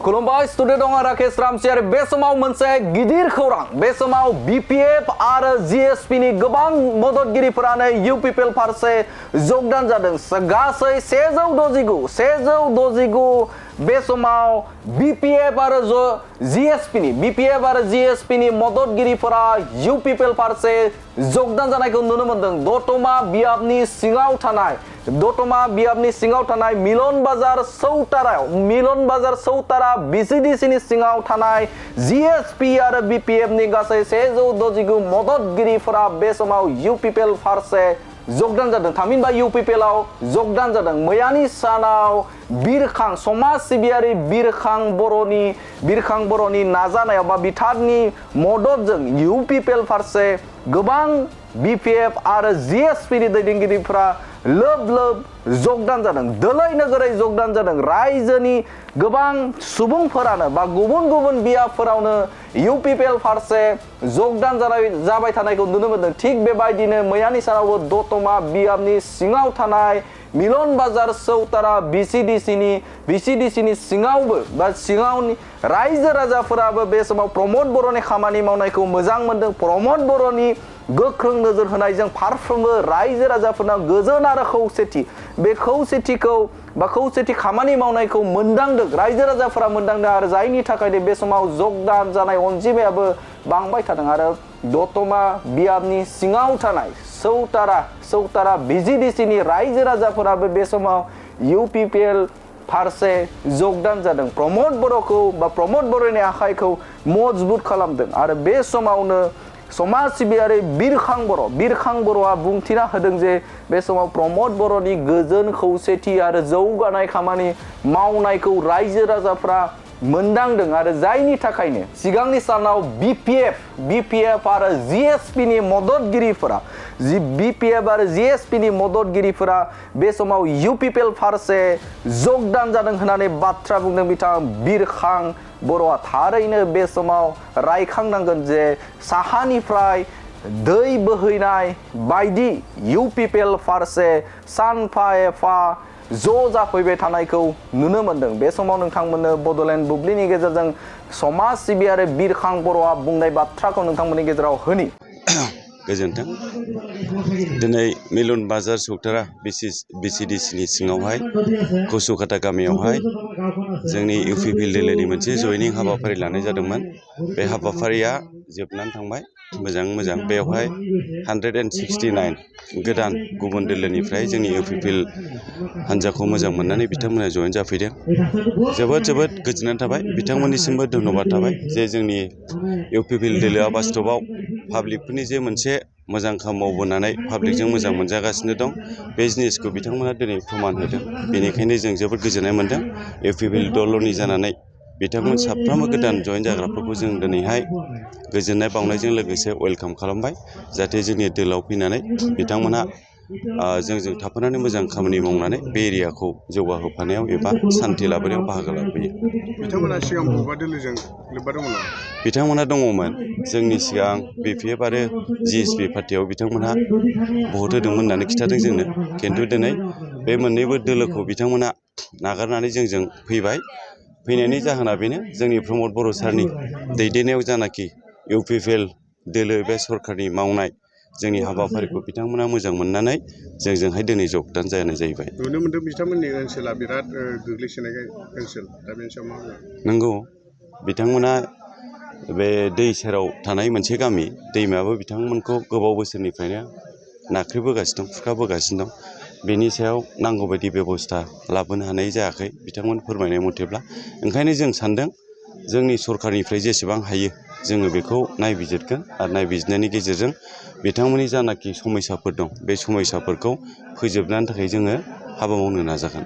खुलुमबाय स्टुडिअ दं राकेश रामसियारि बे समाव मोनसे गिदिर खौरां बे समाव बीपीएफ आरो जीएसपी नि गोबां मददगिरिफोरानो यूपीपीएल फारसे योगदान जादों गासै 169 बे समाव बीपीएफ आरो जीएसपी नि मददगिरिफोरा यूपीपीएल फारसे योगदान जानायखौ नुनो मोनदों दतमा बियाबनि सिङाव थानाय मिलन बाजार सौतारा बीसीडीसी नि सिङाव थानाय जीएसपी आरो बीपीएफ नि गासै 169 मददगिरिफोरा बे समाव यूपीपीएल फारसे योगदान जादों थामहिनबा यूपीपीएल आव योगदान जादों मैयानि सानाव बिरखां समाज सिबियारि बिरखां बर'नि नाजानायाव बा बिथांनि मददजों यूपीपीएल फारसे गोबां बीपीएफ आरो जीएसपी नि दैदेनगिरिफोरा लोब योगदान जादों दोलै नोगोरै योगदान जादों रायजोनि गोबां सुबुंफोरानो बा गुबुन बियाबफोरावनो यूपीपीएल फारसे योगदान जाबाय थानायखौ नुनो मोनदों थिग बेबायदिनो मैयानि सानावबो दतमा बियाबनि सिङाव थानाय मिलन बाजार सौतारा बीसीडीसी नि सिङावबो बा सिङावनि रायजो राजाफोराबो बे समाव प्रमोद बर'नि खामानि मावनायखौ मोजां मोनदों प्रमोद बर'नि गोख्रों नोजोर होनायजों फारफ्रोमबो रायजो राजाफोरनाव गोजोन आरो खौसेथि बे खौसेथि खामानि मावनायखौ मोनदांदों रायजो राजाफोरा मोनदांदों आरो जायनि थाखायनो बे समाव योगदान जानाय अनजिमायाबो बांबाय थादों आरो दतमा बियाबनि सिङाव थानाय सौतारा बीसीडीसी नि रायजो राजाफोराबो बे समाव यूपीपीएल फारसे योगदान जादों प्रमोद बर'नि आखाइखौ मजबुत खालामदों आरो बे समावनो समाज सिबियारि बिरखां बर'आ बुंथिना होदों जे बे समाव प्रमोद बर'नि गोजोन खौसेथि आरो जौगानाय खामानि मावनायखौ रायजो राजाफ्रा मोनदांदों आरो जायनि थाखायनो सिगांनि सानाव बीपीएफ आरो जीएसपी नि मददगिरिफोरा बे समाव यूपीपीएल फारसे योगदान जादों होननानै बाथ्रा बुंदों बिथां बिरखां बर'आ थारैनो बे समाव रायखांनांगोन जे साहानिफ्राय दै बोहैनाय बायदि यूपीपीएल फारसे सानफा एफा जाफैबाय थानायखौ नुनो मोनदों बे समाव नोंथांमोननो बड'लेण्ड बुब्लिनि गेजेरजों समाज सिबियारि बिरखां बर'आ बुंनाय बाथ्राखौ नोंथांमोननि गेजेराव होनि गोजोन्थों दिनै मिलन बाजार सौतारा बीसीडीसी नि सिङावहाय कसुकाटा गामियावहाय जोंनि यूपीपीएल दोलोनि मोनसे जयनिं हाबाफारि लानाय जादोंमोन बे हाबाफारिया जोबनानै थांबाय मोजां बेवहाय 169 गोदान गुबुन दोलोनिफ्राय जोंनि यूपीपीएल हान्जाखौ मोजां मोननानै बिथांमोना जयेन जाफैदों जोबोद गोजोननाय थाबाय बिथांमोननिसिमबो धन्यबाद थाबाय जे जोंनि यूपीपीएल दोलोआ बास्तबाव पाब्लिकफोरनि जे मोनसे मोजां खामानि मावबोनानै पाब्लिकजों मोजां मोनजागासिनो दं बे जिनिसखौ बिथांमोना दिनै प्रमान होदों बेनिखायनो जों जोबोद गोजोननाय मोनदों यूपीपीएल दलनि जानानै बिथांमोन साफ्रोमबो गोदान जयेन जाग्राफोरखौ जों दिनैहाय गोजोननाय बावनायजों लोगोसे वेलकाम खालामबाय जाहाथे जोंनि दोलोआव फैनानै बिथांमोना जोंजों थाफानानै मोजां खामानि मावनानै बे एरियाखौ जौगाहोफानायाव एबा सान्थि लाबोनायाव बाहागो लाफैयो बिथांमोना सिगां बबेबा दोलोजों लोब्बा दंमोन नामा बिथांमोना दङमोन जोंनि सिगां बीपीएफ आरो जीएसपी पार्टियाव बिथांमोना भट होदोंमोन होननानै खिन्थादों जोंनो खिन्थु दिनै बे मोननैबो दोलोखौ बिथांमोना नागारनानै जोंजों फैनायनि जाहोना बेनो जोंनि प्रमोद बर' सारनि दैदेननायाव जानाखि यूपीपीएल दोलो बे सरकारनि मावनाय जोंनि हाबाफारिखौ बिथांमोना मोजां मोननानै जोंजोंहाय दिनै योगदान जानाय जाहैबाय नुनो मोनदों बिथांमोननि ओनसोला बिराद गोग्लैसोनाय ओनसोल दा बेनि सायाव मा नंगौ बिथांमोना बे दै सेराव थानाय मोनसे गामि दैमायाबो बिथांमोनखौ गोबाव बोसोरनिफ्रायनो नाख्रेबोगासिनो दं खुरखाबोगासिनो दं बेनि सायाव नांगौबायदि बेबस्था लाबोनो हानाय जायाखै बिथांमोन फोरमायनाय मथेब्ला ओंखायनो जों सानदों जोंनि सरकारनिफ्राय जेसेबां हायो जोङो बेखौ नायबिजिरगोन आरो नायबिजिरनायनि गेजेरजों बिथांमोननि जानाखि समस्याफोर दं बे समस्याफोरखौ फोजोबनायनि थाखाय जोङो हाबा मावनो नाजागोन